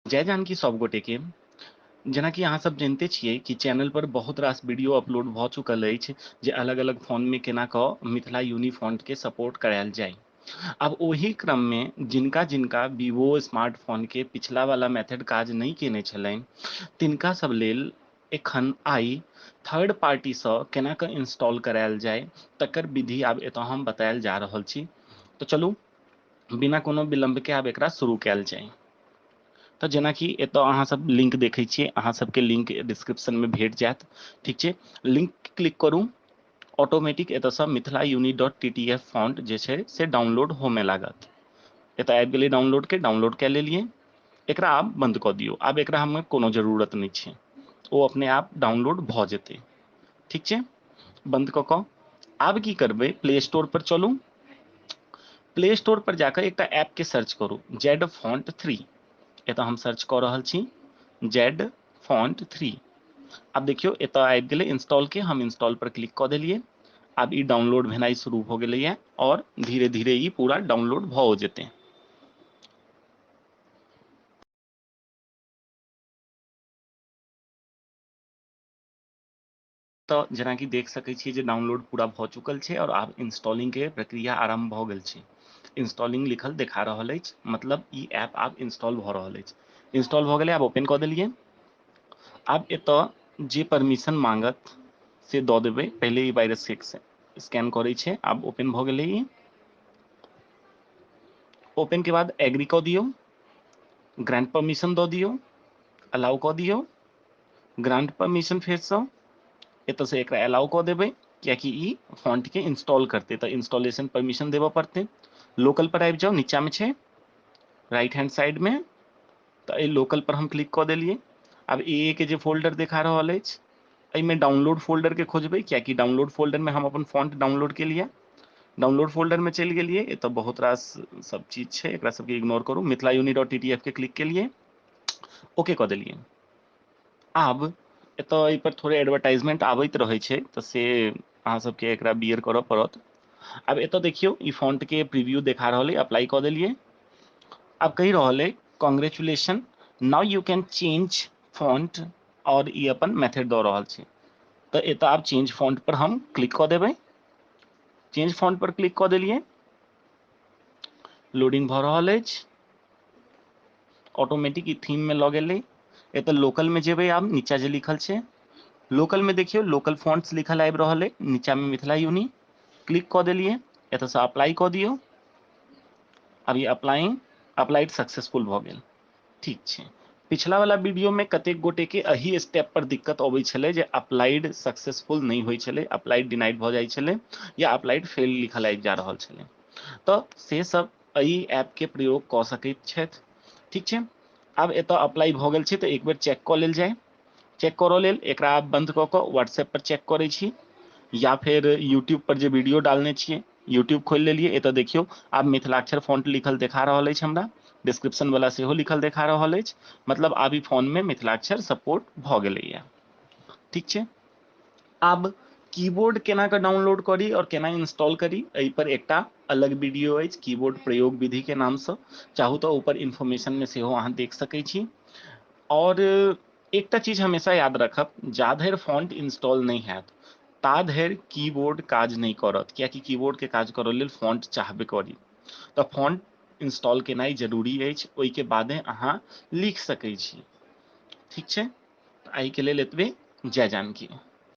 जय जानकी सब गोटे के। जेनाकि अहाँ सब जनिते छियै कि चैनल पर बहुत रास वीडियो अपलोड भऽ चुकल अछि जे अलग अलग फोनमे केना कऽ मिथिला यूनिफॉन्ट के सपोर्ट करायल जाय। आब ओहि क्रममे जिनका जिनका वीवो स्मार्टफोनके पिछला वाला मेथड काज नहि केने छलनि तिनका सब लेल एखन आइ थर्ड पार्टीसँ केना कऽ इंस्टॉल करायल जाय तकर विधि आब एतऽ हम बतायल जा रहल छी। तऽ चलू बिना कोनो विलम्बके आब एकरा शुरू कयल जाय। तऽ जेनाकि एतऽ अहाँ सब लिंक देखै छियै, अहाँ सबके लिंक डिस्क्रिप्शनमे भेट जायत। ठीक छै, लिंक क्लिक करू, ऑटोमेटिक एतऽसँ Mithila uni dot T T F font जे छै से डाउनलोड होमय लागत। एतऽ आबि गेलै डाउनलोडके, डाउनलोड कए लेलियै। एकरा आब बन्द कऽ दियौ, आब एकरा हमे कोनो जरूरत नहि छै, ओ अपने आप डाउनलोड भऽ जेतै। ठीक छै, बन्द कऽ कऽ आब की करबै, प्ले स्टोर पर चलू। प्ले स्टोर पर जाकऽ एकटा ऐपके सर्च करू, जेड फॉन्ट 3। एतऽ हम सर्च कऽ रहल छी जेड फॉन्ट 3। आब देखियौ एतऽ आबि गेलै इंस्टॉलके, हम इंस्टॉल पर क्लिक कऽ देलियै। आब ई डाउनलोड भेनाइ शुरू भऽ गेलैए और धीरे धीरे ई पूरा डाउनलोड भऽ जेतै। तऽ जेनाकि देख सकै छियै जे डाउनलोड पूरा भऽ चुकल छै और आब इंस्टॉलिंगके प्रक्रिया आरम्भ भऽ गेल छै। इंस्टॉलिंग लिखल देखा रहल अछि, मतलब ई ऐप आब इंस्टॉल भऽ रहल अछि। इंस्टॉल भऽ गेलै, आब ओपन कऽ देलियै। आब एतऽ जे परमिशन मांगत से दऽ देबै। पहिले ई वायरस स्कैन करै छै, आब ओपन भऽ गेलै ई। ओपन के बाद एग्री कऽ दियौ, ग्रांट परमिशन दऽ दियौ, अलाउ कऽ दियौ, ग्रांट परमिशन फेरसँ एतऽसँ एकरा अलाउ कऽ देबै, कियाकि ई फॉन्टके इंस्टॉल करतै तऽ इंस्टॉलेशन परमिशन देबऽ पड़तै। लोकल पर आबि जाउ, नीचाँमे छै राइट हैंड साइडमे, तऽ एहि लोकल पर हम क्लिक कऽ देलियै। आब ए के जे फोल्डर देखा रहल अछि एहिमे डाउनलोड फोल्डरके खोजबै, कियाकि डाउनलोड फोल्डरमे हम अपन फॉन्ट डाउनलोड केलियै। डाउनलोड फोल्डरमे चलि गेलियै, एतऽ बहुत रास सब चीज छै, एकरा सबके इग्नोर करू। Mithila uni dot T T F के क्लिक केलियै, ओके कऽ देलियै। आब एतऽ एहिपर थोड़े एडवर्टाइजमेंट आबैत रहै छै तऽ से अहाँ सबके एकरा बियर करऽ पड़त। आब एतऽ देखियौ ई फॉन्टके प्रीव्यू देखा रहल अइ, अप्लाई कऽ देलियै। आब कहि रहल अइ congratulation now you can change font, और ई अपन मेथड दऽ रहल छै। तऽ एतऽ आब चेंज फॉन्ट पर हम क्लिक कऽ देबै। चेंज फॉन्ट पर क्लिक कऽ देलियै, लोडिंग भऽ रहल अछि, ऑटोमेटिक ई थीम में लऽ गेलै। एतऽ लोकल में जेबै, आब नीचा जे लिखल छै लोकल में देखियौ लोकल फॉन्ट्स लिखल आबि रहल अइ, नीचा में मिथिला यूनि, क्लिक कऽ देलियै। एतऽसँ अप्लाई कऽ दियौ। आब ई अप्लाइड सक्सेसफुल भऽ गेल। ठीक छै, पिछला वाला वीडियो में कतेक गोटे के एही स्टेप पर दिक्कत अबै छलै जे अप्लाइड सक्सेसफुल नहि होइ छलै, अप्लाइड डिनाइड भऽ जाइ छलै या अप्लाइड फेल लिखल आबि जा रहल छलै। तऽ से सब एहि ऐप के प्रयोग कऽ सकैत छथि। ठीक छै, आब एतऽ अप्लाई भऽ गेल छै तऽ एक बेर चेक कऽ लेल जाय। चेक करऽ लेल एकरा आब बंद कऽ कऽ व्हाट्सएप पर चेक करै छी या फेर यूट्यूब पर जे वीडियो डालने छियै यूट्यूब खोलि लेलियै। एतऽ देखियौ आब मिथिलाक्षर फॉन्ट लिखल देखा रहल अछि, हमरा डिस्क्रिप्शन वाला सेहो लिखल देखा रहल अछि, मतलब आब ई फोन में मिथिलाक्षर सपोर्ट भऽ गेलैया। ठीक छै, आब कीबोर्ड केना कऽ डाउनलोड करी और केना इंस्टॉल करी एहि पर एकटा अलग वीडियो अछि कीबोर्ड प्रयोग विधि के नामसँ, चाहू तऽ ऊपर इन्फॉर्मेशन में सेहो अहाँ देख सकै छी। और एकटा चीज हमेशा याद रखब, जा धरि फॉन्ट इंस्टॉल नहि हैत ता धरि कीबोर्ड काज नहि करत, कियाकि कीबोर्ड के काज करऽ लेल फॉन्ट चाहबे करी। तऽ फॉन्ट इंस्टॉल केनाइ जरूरी अछि, ओहिके बादे अहाँ लिख सकै छी। ठीक छै, तऽ आइके लेल एतबे। जय जानकी।